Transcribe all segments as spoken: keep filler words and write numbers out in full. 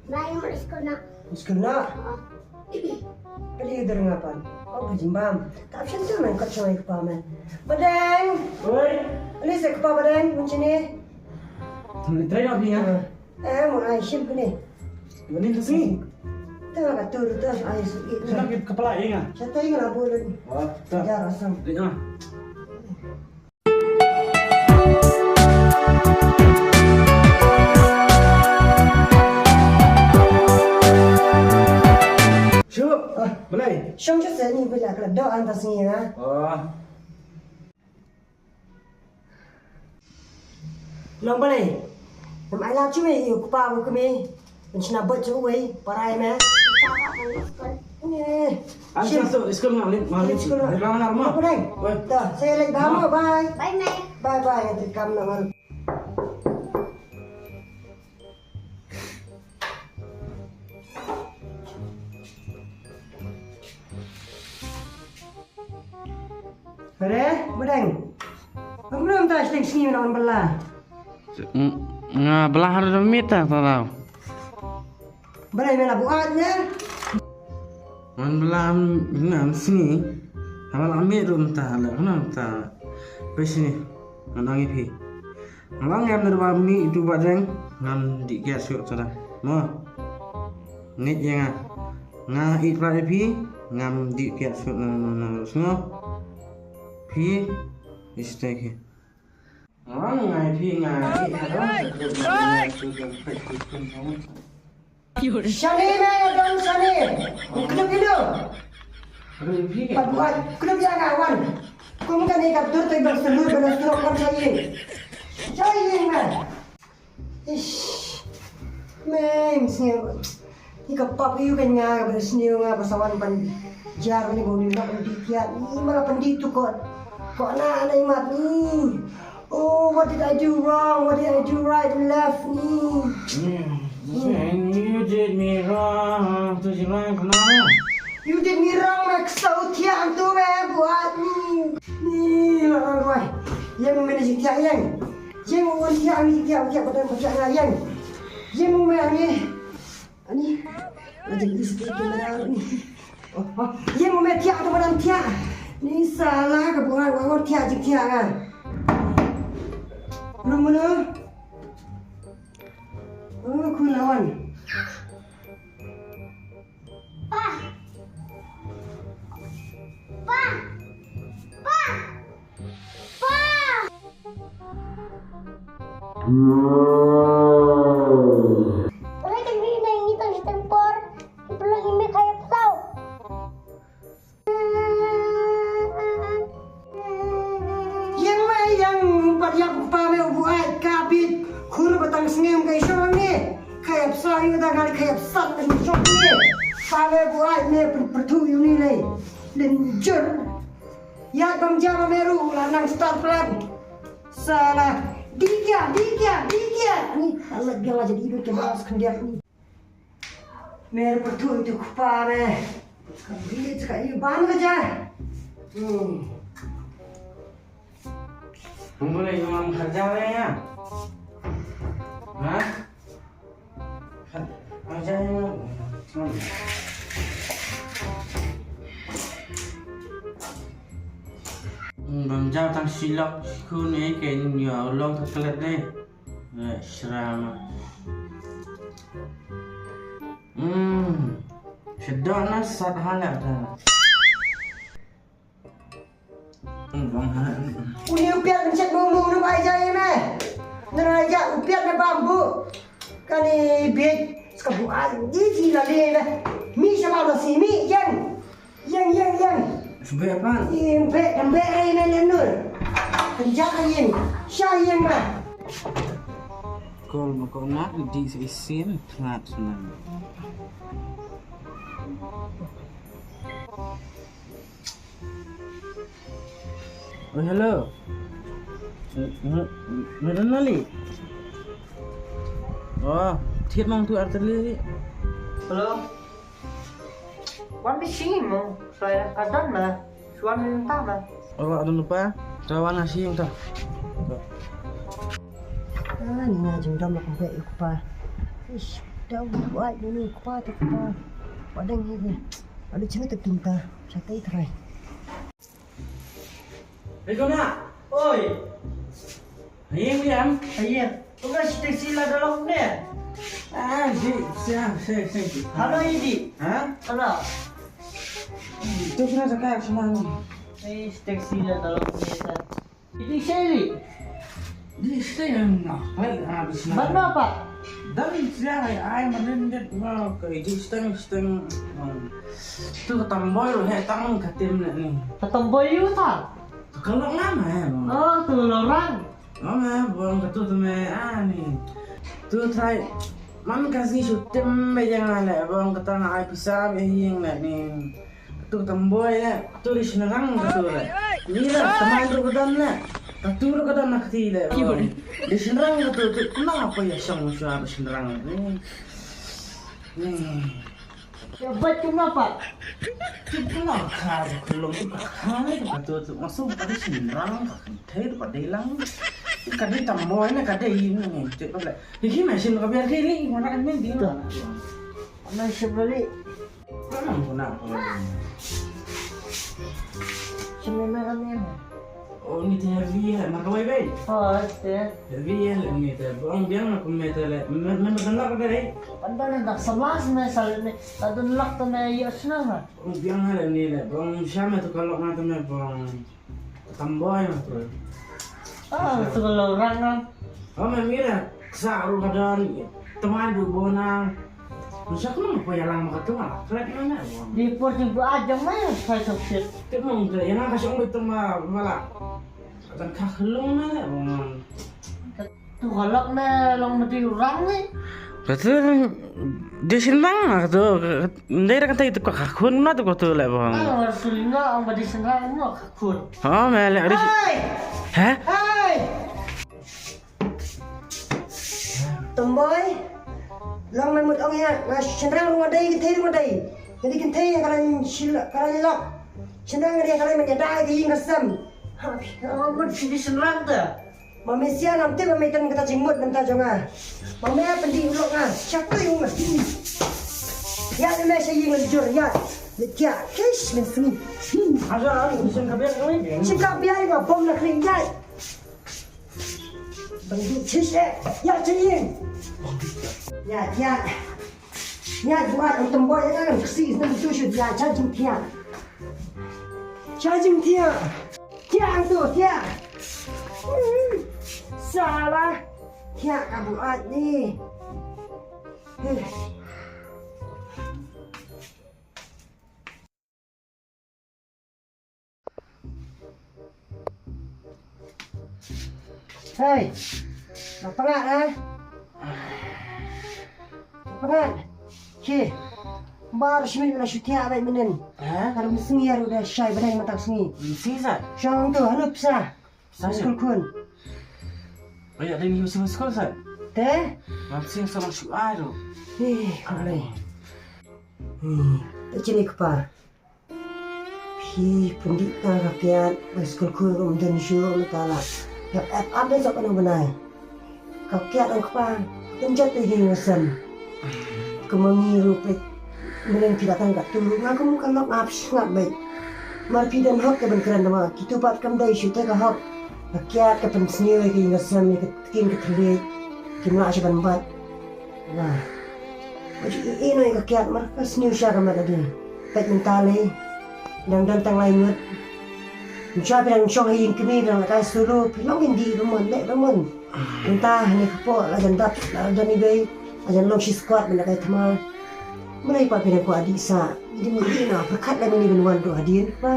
Bye, Mama, school na. School na? Ah. Pali dur nga pan. Oh, pajim bam. Tap shen tu man kot shawai kpa man. Badeng. Oi. Ani se kpa badeng, mun sini. Try out ni ya. Eh, mun ai shim ni. Mun ni tu sini. Tu ka tur tu ai su. Sini kita kepala ya nga. Satu yang labu ni. Wah, tak. Jar asam. Dia. Shu, ah, balei? Shong shu seni bila kala do anta sngi ha. Oh. Long balei? Nam ai la chu me yu kpa bu kme. Nchna bot chu wei, parai me. Eh. An sa so school nang lit, nang lit school nang. Nang nang ma. Apa dai? Oi. Dah, saya lagi dah mau, bye. Bye, Mek. Bye bye, nanti kam nang. Re, Badeng. Ngam ta sting sngi na wan bela. Nga bela har da mita ta tau. Badeng mela buat ne. Wan bela ngam sngi. Haba la mit rum ta la ngam ta. Pe sini. Ngan nang ipi. Nga ngam ner ba mi tu ba deng ngam di kiat suk tada. Mo. Nit ya nga. Nga it ba phi ngam di kiat suk na na na sngo. Phi istek hi. Nga ngai phi nga it ha dong. Shane me ya dong shane. Kena pilo. Pat buat kena pia ka wan. Kum kan ni ka tur tu bang selur bang selur kan shayin. Shayin me. Ish. Me msngi. Ni ka pap yu kan nga bang sni nga bang sawan ban jar ni bang ni nak ban dikiat ni mala ban ditu kot. Kot na na imat ni. Oh, what did I do wrong? What did I do right and left? Ni. Hmm. And you did me wrong. Tu jiran kenapa? You did me wrong, mak sau thiang tu me buat ni. Ni lah wai. Yang mana si thiang yang? Yang mana thiang ni thiang thiang pada thiang lah yang. Yang mana ni? Ani. Ada isi kamera ni. Ye mo me thiah to madam thiah. Ni sala ka buat wa thiah jik thiah ka. Lu mulu. Oh, ku lawan. Pa. Pa. Pa. Ore kan ri na ini tang tempor. Belum ini kayak tau. Yang mai yang umpat yang pa me buat kabit. Kur batang sengem kai shong ni. Kayak sa yu da ngal kayak sat ni shong ni. Pa me buat me pertu yu ni lei. Lenjur. Ya bang jama meru la nang start plan. Salah. Dikia, dikia, dikia. Ni alat biang aja di ibu ke bas kendiat ni. Mer pertu itu kupa me. Sekali sekali ban aja. Hmm. Tunggu lagi ngam kerja ya. Hah? Bam jam tang silok sikun eh ke ni ya ulong ka kelet deh. Eh, srama. Hmm. Sedok na sat halak dah. Uni u piat pencet mung mung ruh ai jai me. Ngan ai ja u piat me bambu. Kani bit ska bu ai di ji la le me. Mi sha ba la si mi yen. Yen yen yen. Sbe pan. Yen be dan be ai me le nur. Penja ai yen. Sha yen me. Kol ma ko na di si sin ngat nan. Oh, hello. Meron na li. Oh, thied mong tu arteli. Hello. Wan bi sini mo. Saya kadan ma. Suan minta ma. Oh, ada lupa. Rawan nasi yang tak. Ah, ni nga jingdom la kumbe yu kpa. Ish. Da u ai ni ni kpa te kpa. Padang ni ni. Ada cina te tinta. Sa tai trai. Hei kau nak. Oi. Ayo, William. Ayo. Kau nggak si taksi lah dalam ni? Ah, si, si, si, si. Halo, Idi. Ha? Halo. Tu kena cakap senang. Eh, si taksi lah dalam ni, Sir. Idi, Sir. Di sini nak, hai, ah, di sini. Mana, Pak? Dan saya, ai, manin dia, ke di sini, sini. Tu ka tamboi ruh, he, tang ka tim ni. Ka tamboi yu ta? Tu ka lok ngam, he. Oh, tu lorang. Mama, bong katu tu me, ah, ni. Tu trai, man kasi syuting be yang ale, bong kata nga ai pisa be hing le ni. Katu tamboi le, tu di senerang katu le. Ni le, teman tu kedan le. Katu tu kedan nak ti le. Bong. Di senerang katu tu, kenapa ya sang musuh di senerang ni? Ni. Ya, bat tu ngapa? Tu pula kha tu kelong tu ka kha ni tu ka tu tu. Masuk pada sendang ka kentei tu pada hilang. Ka dei tamboi na ka dei ini ni. Cek tu le. Diki mesin ka biar kili mana kan ni di. Tu. Mana sebeli? Mana guna apa? Sini mana ni? Oh, ni te heavy ya, ma kawai bai. Oh, te. Heavy ya, ni te. Bong biang aku meter le. Memang benar dei. Pandai ni dah sebelas me sal ni. Tadun lak tu me ya senang ah. Bong biang le ni le. Bong siapa tu kalau ngata me bong. Tamboi ma tu. Ah, tu kalau orang kan. Oh, me mira. Sa ru kadon. Teman du bona. Masa aku mau payah lang ma katu ah. Kret mana bong. Di por jumpa aja me saya sakit. Te mong te, ïa nga ka shong beit tang ba, ba la. Ka tang ka khlung na le, bong. Tu ka lok ne long mati rang ne. Ka tu di shin bang ka tu, ndai ra ka tai tu ka khun na tu ka tu le, bong. Ah, rasul nga ang ba di shin rang no ka khun. Ha, me le di. Hai! Ha? Hai! Tomboi, long me mut ong ïa, nga shynrang ruh nga dei, kynthei ruh nga dei. Nga dei kynthei ïa ka lain shil, ka lain lok. Shynrang nga dei ka lain, men ïa dei ka ïing ka sem. Ha, nga mut shi dei shynrang te. Ma me sia ngam tip ma me ten kata jingmut mynta jong nga. Ma me pyndih u lok nga, shah poi u nga. Ïa me me sha ïing lajur ïa. Me tia kish me sngi. Aja, aja, shin ka biang ka biang. Shin ka biang ka bom na kring ïa. Bang du chish eh. Ïa, chish. Ïa, ïa. Ïa, buat ang tembok ïa kan ksi snem tu shu ïa, cha jingthiah. Cha jingthiah. Thiah ang tu, thiah. Hmm. Salah. Thiah ka buat ni. Hmm. Hei. Nga pyngat eh. Nga pyngat. Ki. Bar shimit la shu thiah bad mynnin. Ha? Ka dum sngi ruh da shai bneng mynta sngi. Sngi sa? Shong tu halup sa. Sa skul khun. Ba ïa dei ni skul sa. Te? Ba sngi sa ma shu ai ruh. Ih, ka blei. Ih, te chini kpa. Phi pyndih ta ka kiad, ba skul khun um don shuh mynta la. Ïa ep ap dei sok ano bnai. Ka kiad ang kpa, pynjot dei hi ngasan. Ka mami ruh peit, mynnin phi la tang ka tu, nga kum ka lok ap sngap beit. Mar phi don hok ka ban kren da ma, kitu pat kam dei shuh te ka hok. Ka kiad ka pynsniew ïa ka ngasan ïa ka ktien ka thylliej. Kim lah shuh ban bat. Wah. Ba ju ïohi noh ïa ka kiad mar ka sniew sha ka met adi. Peit mynta lei. Dang don tang lai ngut. Mynta phi dang shong ha ïing kmie dang lehkai sulu phi long indi ba mon leh ba mon. Mynta hangne kpoh la jan dap la jan ibei la jan long shi squad ban lehkai thma. Mynta pat phi dang kwah dih sah. Dih mynta pyrkhat lei mynta ban wan ruh hadien kpa.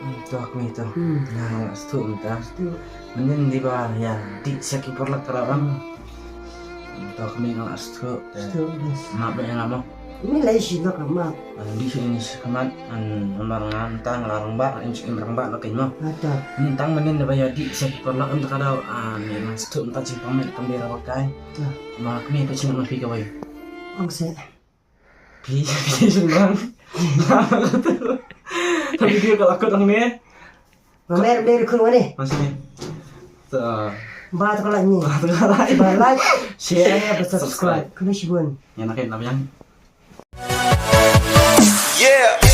Hmm, to kmie to. Hmm. Nga nga sdang mynta. Sdang. Mynnin dei ba ïa dih sha ki paralok kata bang. Hmm. To kmie nga sdang. Sdang, bas. Map ïa nga mo. Ini lai shi lok map. An dih shi ini shi khmat an namar nga mynta nga la rangbah, im shi im rangbah lok in mo. Ata. Mynta mynnin dei ba ïa dih sha ki paralok mynta ka daw, ah, ni nga sdang mynta jingpang met kam dei ra ba kai. Ata. Ma kmie phi sngewthuh ma phi kawei. Ong se. Phi, phi sngewbang. Ta video ka la kut hangne. Nga mer dei ruh khun wane. Masih ni. Ta. Ba to ka like ni. Ba like, share, ba subscribe. Khublei shibun. Ïa na ken na biang. Yeah.